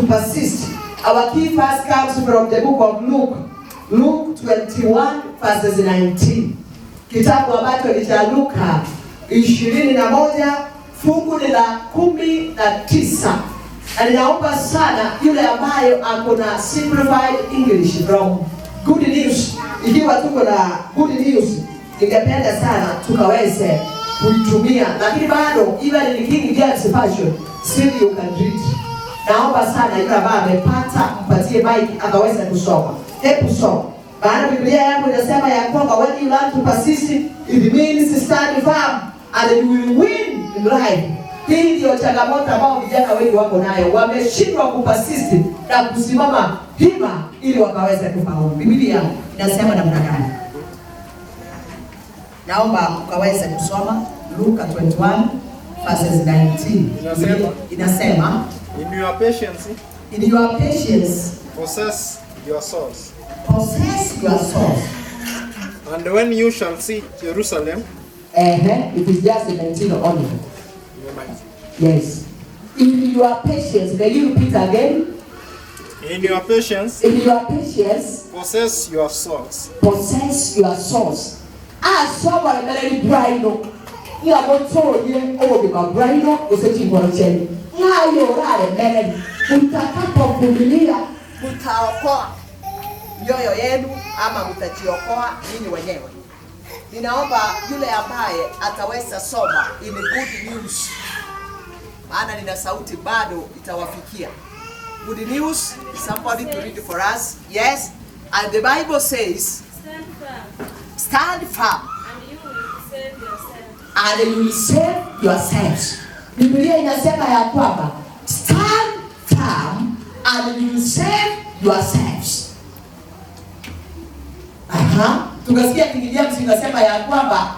persist, our key verse comes from the book of Luke, Luke 21 verses 19. Kitabu ambacho ni cha Luka 21, fungu ni la 19. Na ninaomba sana yule ambayo ako na Simplified English from Good News, ikiwa tuko na Good News, ningependa sana tukaweze kuitumia, lakini bado even in King James Version still you can read. Naomba sana yule ambaye amepata mpatie mic akaweze kusoma. Hebu soma. Maana Biblia yangu inasema ya kwamba when you learn to persist, it means stand firm and you will win in life. Hii ndio changamoto ambao vijana wengi wako nayo, wameshindwa kupersist na kusimama hima ili wakaweze kufaulu. Biblia inasema namna gani? Naomba ukaweze kusoma Luka 21 verses 19. Inasema. Inasema, In your patience, in your patience possess your souls. Possess your souls. And when you shall see Jerusalem, It is just 19 only. Yes. In your patience, may you repeat again? In your patience, In your patience, possess your souls. Possess your souls. Asoma emereri braino. Nga motoye obogima braino usechimboro chenu. Ngayo rare mereri. Mtakapovumilia mtaokoa mioyo yenu ama mtajiokoa ninyi wenyewe. Ninaomba yule ambaye ataweza soma in Good News, maana nina sauti bado itawafikia. Good News, somebody to read for us. Yes, and the Bible says, Stand firm, stand firm and you will save yourself. And you will save yourselves. Biblia inasema ya kwamba stand firm and you will save yourselves. Aha. Tukasikia King James inasema ya kwamba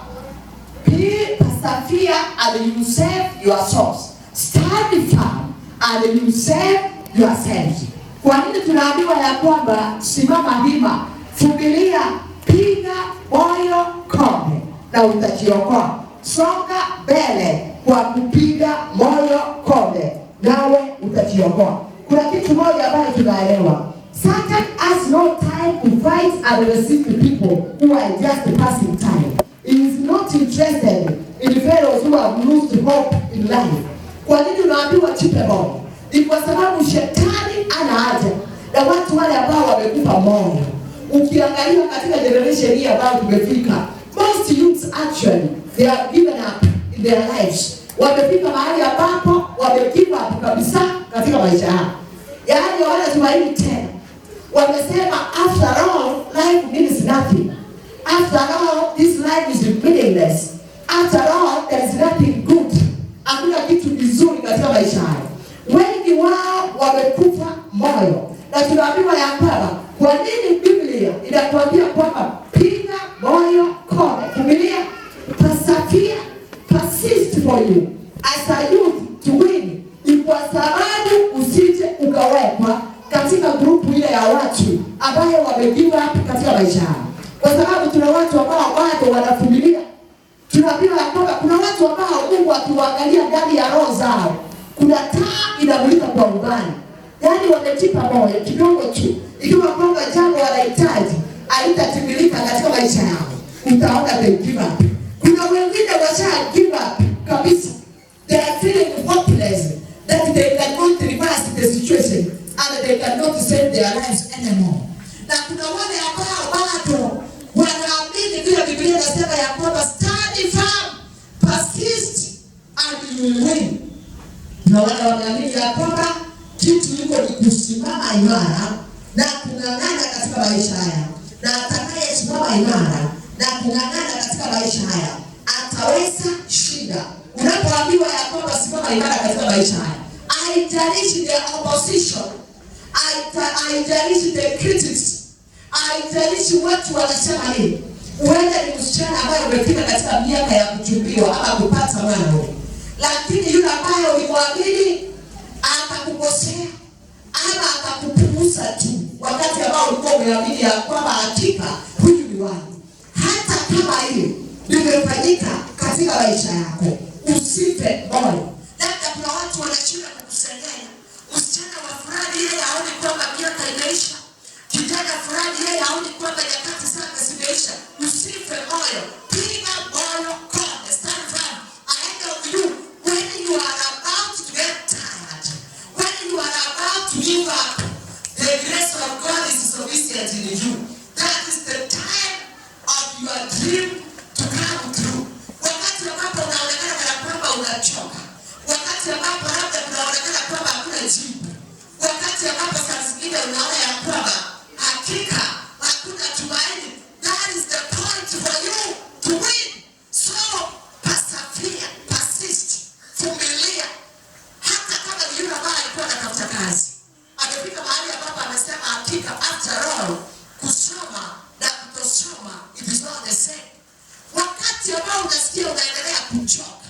be persevere and you will save your souls. Stand firm and you will save yourselves. Kwa nini tunaambiwa ya kwamba simama hima, vumilia, piga moyo konde na utajiokoa? Songa mbele kwa kupiga moyo konde, nawe utajiokoa. Kuna kitu moja ambayo tunaelewa. Satan has no time to fight and resist the people who are just passing time. He is not interested in fellows who have lost hope in life. Kwa nini unaambiwa jipe moyo? Ni kwa sababu shetani ana haja na watu wale ambao wamekufa moyo. Ukiangalia katika generation hii ambayo tumefika, most youths actually, they have given up in their lives. Wamefika mahali ambapo wame give up kabisa katika maisha yao, yaani hawana tumaini tena. Wamesema, "After all, life means nothing. After all, this life is meaningless. After all, there is nothing good." Hakuna kitu kizuri katika maisha haya. Wengi wao wamekufa moyo, na tunaambiwa ya kwamba, kwa nini Biblia inatuambia kwamba piga moyo konde, vumilia, persevere, persist for you as a youth to win, ni kwa sababu usije ukawekwa katika grupu ile ya watu ambayo wame give up katika maisha yao, kwa sababu tuna watu ambao bado wanavumilia. Tunaambiwa ya kwamba kuna watu ambao Mungu akiwaangalia ndani ya roho zao, kuna taa inamulika kwa umbali, yaani wamejipa moyo kidogo tu, ikiwa kwamba jambo wanahitaji halitatimilika katika maisha yao, utaona they give up. Kuna wengine washa give up kabisa, they are feeling hopeless that they cannot reverse the situation and they cannot save their lives anymore. Na kuna wale ambao bado wanaamini vile Biblia inasema ya kwamba stand firm, persist and you will win. Na wale wanaamini ya kwamba kitu iko ni kusimama imara na kung'ang'ana katika maisha haya, na atakayesimama imara na kung'ang'ana katika maisha haya ataweza shinda. Unapoambiwa ya kwamba simama imara katika maisha haya, haijalishi the opposition, haijalishi the critics, haijalishi watu wanasema nini. Huenda ni msichana ambaye umefika katika miaka ya kuchumbiwa ama kupata mwana, lakini yule ambaye ulimwamini akakukosea ama akakupuuza tu wakati ambao ulikuwa umeamini ya kwamba hakika huyu ni wangu. Hata kama hiyo limefanyika katika maisha yako, usife moyo. Labda kuna watu wanashinda kukusengenya, msichana wa fulani. haoni kwamba nyakati zake zimeisha. Usife moyo, piga moyo konde, stand firm ahead of you when you are about to get tired, when you are about to give up. The grace of God is sufficient in you. That is the time of your dream to come true. Wakati ambapo unaonekana kana kwamba unachoka, wakati ambapo labda unaonekana kwamba hakuna jibu, wakati ambapo saa zingine unaona ya kwamba hakika hakuna tumaini, that is the point for you to win. So persevere, persist, vumilia. Hata kama ni yule ambaye alikuwa anatafuta kazi, amefika mahali ambapo amesema, "Hakika, after all, kusoma na kutosoma, it is not the same." Wakati ambao unasikia unaendelea kuchoka,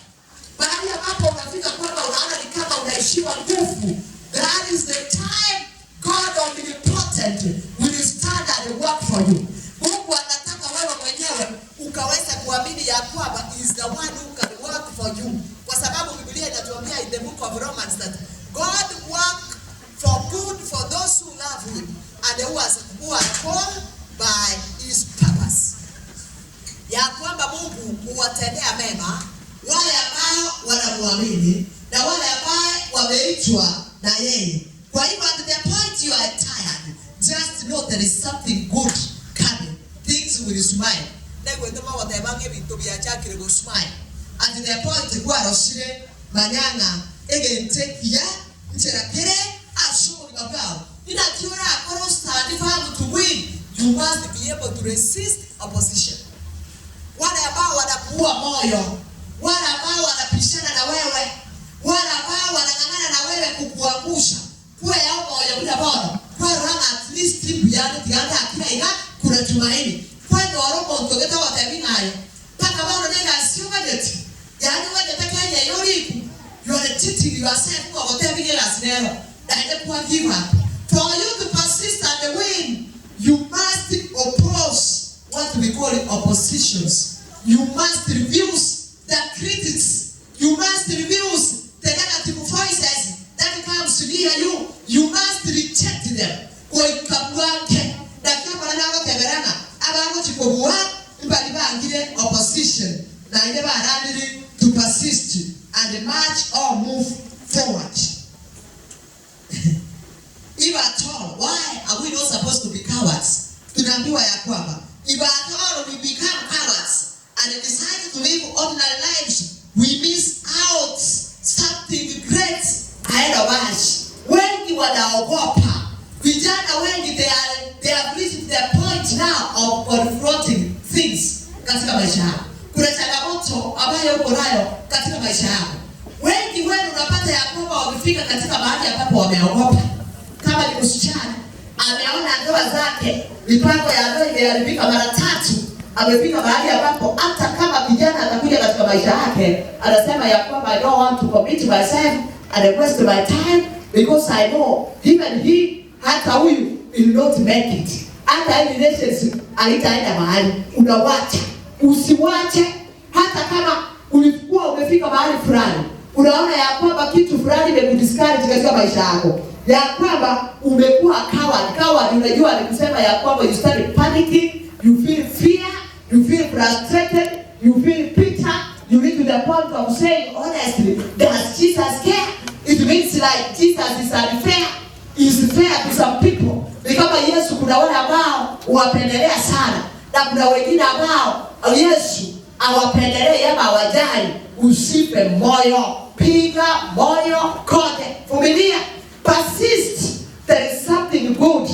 mahali ambapo unafika kwamba unaona ni kama unaishiwa nguvu, that is the time God omnipotent will stand and work for you. Mungu anataka wewe mwenyewe ukaweza kuamini ya kwamba is the one who can work for you, kwa sababu Biblia inatuambia in the book of Romans that God work for good for those who love him and who are called by his purpose, ya kwamba Mungu huwatendea mema wale ambao wanamwamini na wale ambao wameitwa na yeye. Kwa hivyo, at the point you are tired, just know there is something good coming. Things will smile. Negwetema goteba bintu biachakire go smile. At the point gwarocire manyanga egentekia nchera kere asho bwao. Inakiora akoro stand firm to win. You must be able to resist opposition. Wale ambao wanakuua moyo, wale ambao wanapishana na wewe, wale ambao wanang'ang'ana na wewe kukuangusha, kuwe yao moyo bila bono kwarora at least buyane tiganda akira iga kuna tumaini kwendo oro muntu geta watebi nayo paka bono nega sio budget yani wajete Kenya yoriku. You are cheating yourself kwa watebi nega sinero na ile kwa give up. For you to persist and win, you must oppose what we call oppositions. You must refuse the critics. You must refuse the negative voices that comes near you. You must reject them. Koikabwanke na kama nagoteberana abagochikobua mbali bangire opposition na ile barandiri to persist and march or move forward. If at all, why are we not supposed to be cowards? Tunaambiwa ya kwamba if at all we become cowards and decide to live ordinary lives, we miss out something great ahead of us. Wengi wanaogopa. Vijana wengi, they have reached the point now of confronting things katika maisha yao. Kuna changamoto ambayo uko nayo katika maisha yako. Wengi wenu unapata ya kwamba wamefika katika mahali ambapo wameogopa. Kama ni msichana ameona ndoa zake, mipango ya ndoa imeharibika mara tatu, amefika mahali ambapo hata kama kijana atakuja katika maisha yake, anasema ya kwamba, "I don't want to commit myself and waste my time because I know even he, hata huyu will not make it. Hata hii relationship haitaenda mahali." Unawacha. Usiwache hata kama ulikuwa umefika mahali fulani, unaona ya kwamba kitu fulani imekudiscourage katika maisha yako, ya kwamba umekuwa coward. Coward, unajua ni kusema ya kwamba you start panicking, you feel fear, you feel frustrated, you feel bitter, you reach to the point of saying, "Honestly, does Jesus care?" It means like Jesus is unfair. Is fair to some people. Ni kama Yesu kuna wale ambao huwapendelea sana na kuna wengine ambao Yesu awapendelee ama hawajali. Usife moyo, piga moyo konde, vumilia, persist. There is something good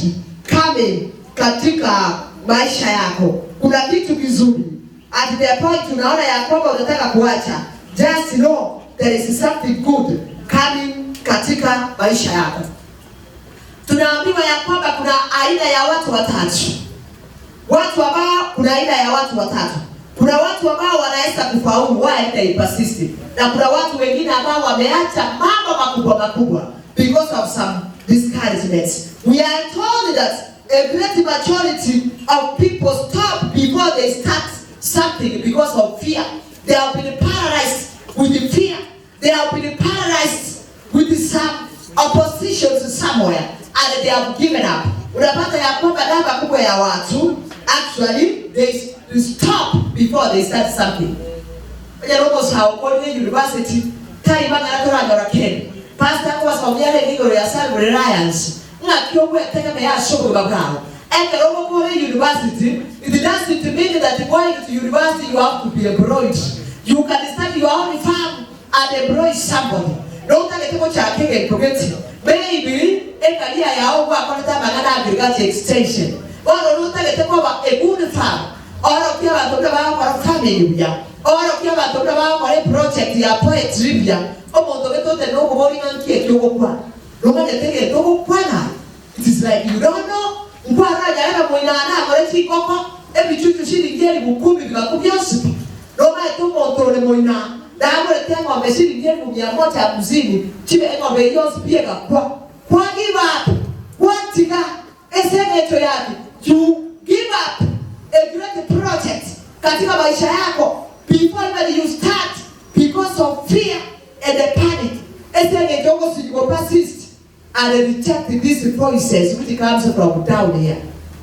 coming katika maisha yako. Kuna kitu kizuri. At the point unaona ya kwamba unataka kuacha, just know there is something good coming katika maisha yako. Tunaambiwa ya kwamba kuna aina ya watu watatu. Watu ambao kuna aina ya watu watatu. Kuna watu ambao wanaweza kufaulu while they persist, na kuna watu wengine ambao wameacha mambo makubwa makubwa because of some discouragements. We are told that a great majority of people stop before they start something because of fear. They have been paralyzed with the fear. They have been paralyzed with some oppositions somewhere. and they have given up. Unapata ya kwamba namba kubwa ya watu actually they stop before they start something. Onye university tai bang'ana toranyora kende pastor akobasomia renge igoro ya self reliance ng'aki ogwetegemea ase obogima bwao. Ekero ogokora university, it doesn't mean that going to university you have to be employed. You can start your own farm and employ somebody. Notagete gochaka egento geti maybe ekaria yao gwakorete amang'ana agriculture extension. Bono notagete koba a good farm orokia abanto buna bagokora farming buya, orokia abanto buna bagokora project ya poetry buya. Omonto getote nokobori ng'a nki eki ogokwana nomanyete egento ogokwana. It is like you don't know. Nkwaranyarera moinana akore chikoko ebichuchu shiringi elifu kumi bigaku bionsi pi nomanyete omonto ore moina ndagorete eng'ombe shiringi 150,000 chibe eng'ombe yonsi pi egakwa. Kwa give up gwatiga ase eng'encho yaki you give up a great project katika maisha yako before even you start because of fear and the panic. Ase eng'encho ogosinyigwa persist and reject these voices which comes from down here.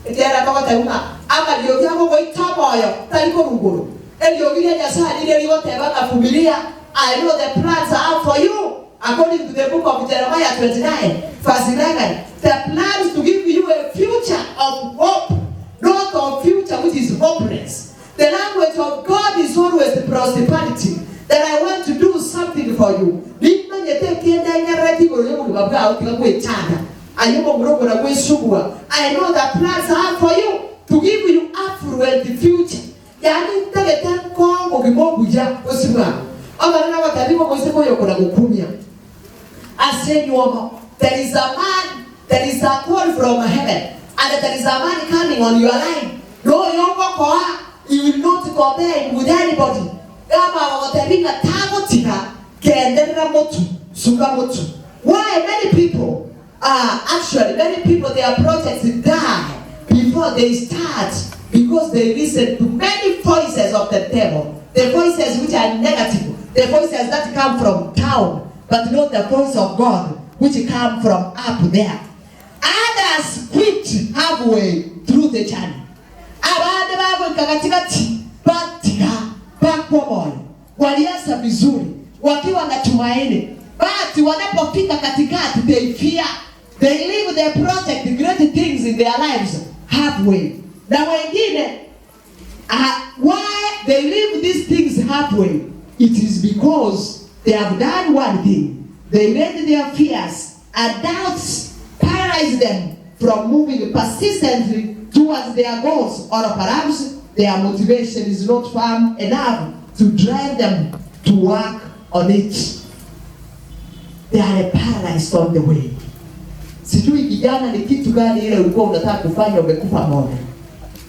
Etiara kogoteba amariogi agogoita moyo tari koruguru eriogi ria Nyasaye riria rigoteba ng'a I know the plans I have for you according to the book of Jeremiah 29 verse 11, the plans to give you a future of hope, not of future which is hopeless. The language of God is always the prosperity. That I want to do something for you. Nimanyete kenda nyarati igoro y'obogima bwao tiga gwechanda aye omogurogora gwesugua. I know the plans I have for you to give you affluent future. Yani ntagete nkongo obogima obuya osi bwao abana n'abatabi bogoise koyokora gokumia ase nyuomo. There is a man, there is a call from heaven, and there is a man coming on your line. No yogokoa, you will not compare with anybody. Kama wagotebi ng'a tagotiga kenderera motu suka motu. Why many people actually many people their projects die before they start because they listen to many voices of the devil, the voices which are negative, the voices that come from down, but not the voice of God which come from up there. Others quit halfway through the journey. Abande bagwika katikati batiga bakwa moyo. Walianza vizuri wakiwa na tumaini, but wanapofika katikati they fear. They leave their project, the great things in their lives halfway. Na wengine why they leave these things halfway? It is because they have done one thing. They let their fears and doubts paralyze them from moving persistently towards their goals, or perhaps their motivation is not firm enough to drive them to work on it. They are paralyzed on the way. Sijui kijana, ni kitu gani ile ulikuwa unataka kufanya umekufa moyo?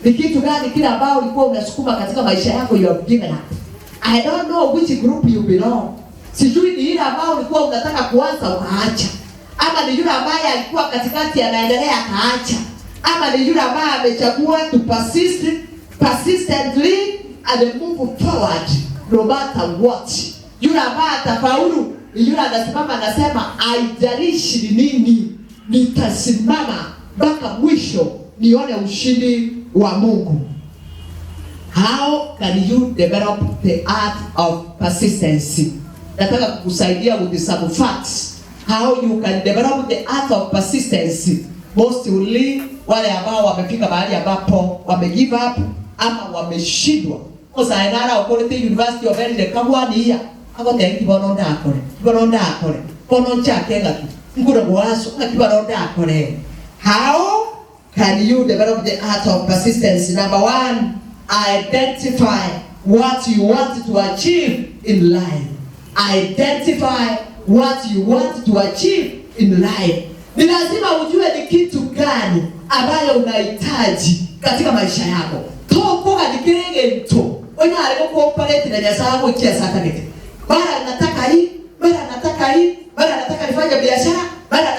Ni kitu gani kile ambao ulikuwa unasukuma katika maisha yako you have given up? I don't know which group you belong. Sijui ni ile ambao ulikuwa unataka kuanza ukaacha, ama ni yule ambaye alikuwa katikati anaendelea akaacha, ama ni yule ambaye amechagua to persist persistently and move forward no matter what. Yule ambaye atafaulu ni yule anasimama anasema, haijalishi ni nini, nitasimama mpaka mwisho nione ushindi wa Mungu. How can you develop the art of persistency? Nataka kukusaidia with some facts how you can develop the art of persistency. Mostly wale ambao wamefika mahali ambapo wame give up ama wameshindwa. Osaenara okorete University of Edinburgh kagwania agote kibono ndakore kibono ndakore bono nchake ng'aki nkura gwaso ng'aki bono ndakore. How can you develop the art of persistence? Number one, identify what you want to achieve in life. Identify what you want to achieve in life. Ni lazima ujue ni kitu gani ambayo unahitaji katika maisha yako. Tokoga nikirenge mtu. Onyare gucooperate na Nyasaye gwikia satanete. Mara nataka hii, mara nataka hii, mara nataka nifanye biashara,